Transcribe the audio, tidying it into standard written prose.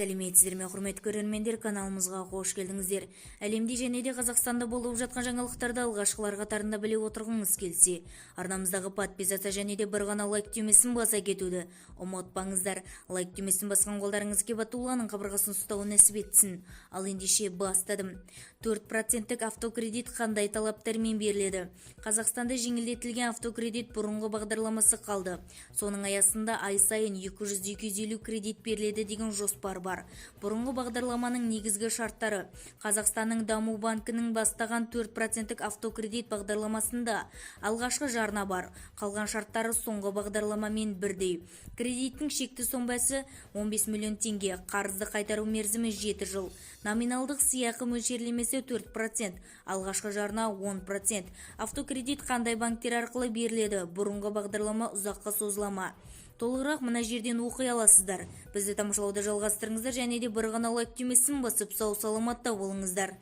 Сәлеметсіздер ме, құрметті көрермендер! Каналымызға қош келдіңіздер! Әлемде және де Қазақстанда болып жатқан жаңалықтарды алғашқылар қатарында біле отырғыңыз келсе, арнамыздағы подписаться және де бір ғана лайк түймесін баса кетуді ұмытпаңыздар. Лайк түймесін басқан қолдарыңыз Кебатулланың қабырғасын ұстауы нәсіп етсін. Ал ендеше, бастадым. 4 проценттік автокредит қандай талаптармен беріледі? Қазақстанда жеңілдетілген автокредит бұрынғы бағдарламасы қалды. Соның аясында ай сайын 200-250 кредит беріледі деген жоспар бар. Бұрынғы бағдарламаның негізгі шарттары. Қазақстанның даму банкінің бастаған 4 проценттік автокредит бағдарламасында алғашқы жарна бар. Қалған шарттары соңғы бағдарламамен бірдей. Кредиттің шекті сомасы 15 миллион теңге, қарызды қайтару мерзімі 7 жыл. Номиналдық сыйақы мөлшерлемесі 4%, алғашқы жарна 10%. Автокредит қандай банктер арқылы беріледі? Бұрынғы бағдарлама ұзаққа созыла ма? Толығырақ мына жерден оқи аласыздар. Бізді тамашалауды жалғастырыңыздар және де бір ғана лайк түймесін басып, сау саламатта болыңыздар.